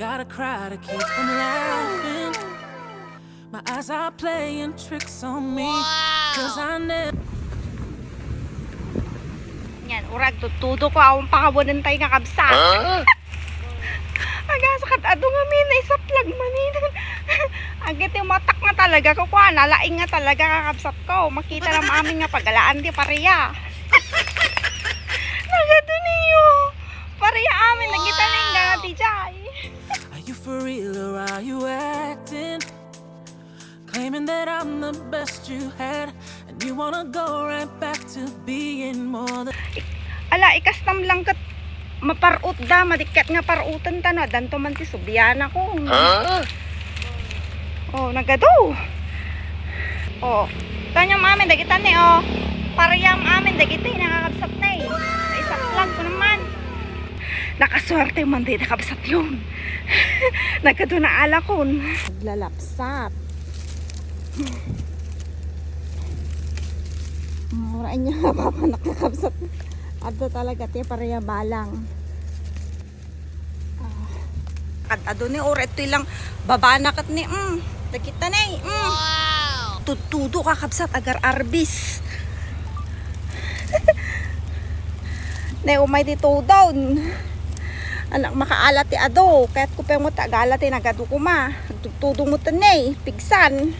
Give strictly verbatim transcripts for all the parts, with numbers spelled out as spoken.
Gotta cry to keep from laughing. My eyes are playing tricks on me. 'Cause I never Yan, urag, tudtudo ko, awan pakawanan tayo nga kabsat. Huh? Aga, sakat adu nga mi, naisaplag manen. Agay ti matak nga talaga ko, kuan, nalaing nga talaga kakabsat ko. Makita na amin nga pagalaan ti paria. Nagadu niyo. Paria amin, nagita na nga ti jay. Are you for real or are you acting? Claiming that I'm the best you had, and you wanna go right back to being more than. Ala, ikastam lang ket maparut da, madikkat nga parutan ta no, addanto man ti subiana ko. Huh? Oh, nagadu. Oh, tanyam amin dagita ni, oh. Pariam amin dagiti nakakabsat na eh. Naisaplag ko naman. Nakasuwerte man di nakabsat yun. Nagadu na alakon. Naglalapsat. Mura niya nga papa nakakabsat. Adda talaga ti paria balang. Kad adu ni ora itoy lang babana ket ni, mm, dagita ni, mm. Tudtudo kakabsat agar-arbis. Ne umay ti tudon. Anak makaala ti adu, kayat ko pay mo ti agala ti nagadu kuma. Tudtudo mo ti ni, pigsan.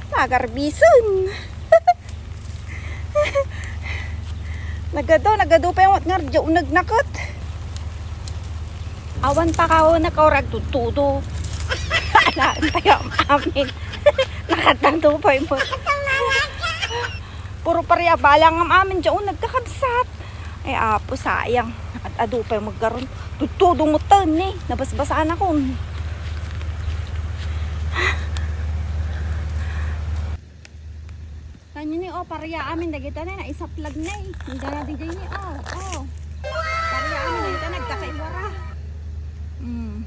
Agarbisen. Nagadu, nagadu pay met nga diay uneg naket. Awan pa kao nakaurag tudtudo. Ala, tayo amin. Nakatado pay mo. Puro paria balang am amin diay uneg kakabsat. Ay, apo, sayang. Nakatado pay mo garon. Tudtudo mo tan, eh. Nabasbasanakon. Kanyo ni, oh, paria amin dagita ni, naisaplag ni. Inggana diay ni, oh, oh. Paria amin dagita, nagkakaiwara. Hmm.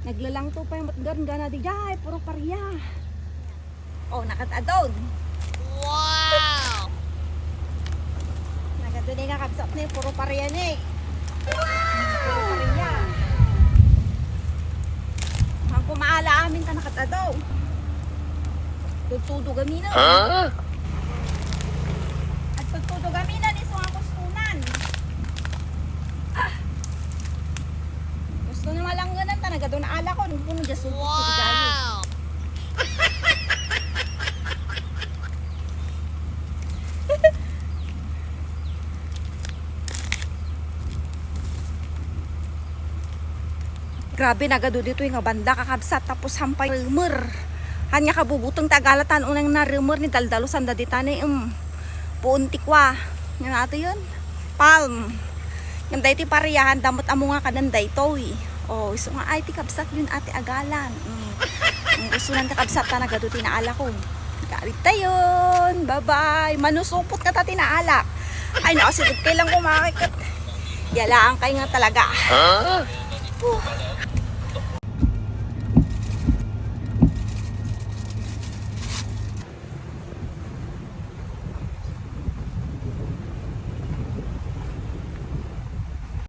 Naglalangto pay met inggana diay, puro paria. Oh, nakatadon. Wow! Nagadu ni nga kabsat ni, puro paria ni. Puro paria. Mangkumaala amin ta nakatado. Tudtudo gamina. Huh? Agtudtudo gamina ni so nga kustonan. Ah. Gusto na malangganan ta nagadu na alakon. Puno diay sugod ko. Wow! Grabe, nagadu ditoy nga banda, kakabsat, tapos sampay remer. Ania kabubuteng ti agala ta unay nga naremer ni daldalusan dagita ni, em, puon ti kua. Nga nato yun? Palm. Ngem daytoy paria, adda met ammo nga kanen daytoy. Oh, isu nga ay ti kabsat yun a ti agalan. Mm. Ang gusto nan ti kabsat ta nagadu ti naalakon. Kawit tayon. Bye-bye. Manusupot nga ta ti naalak. Ay, nakasideg kay lang kumakit. Yalaan kay nga talaga. Huh?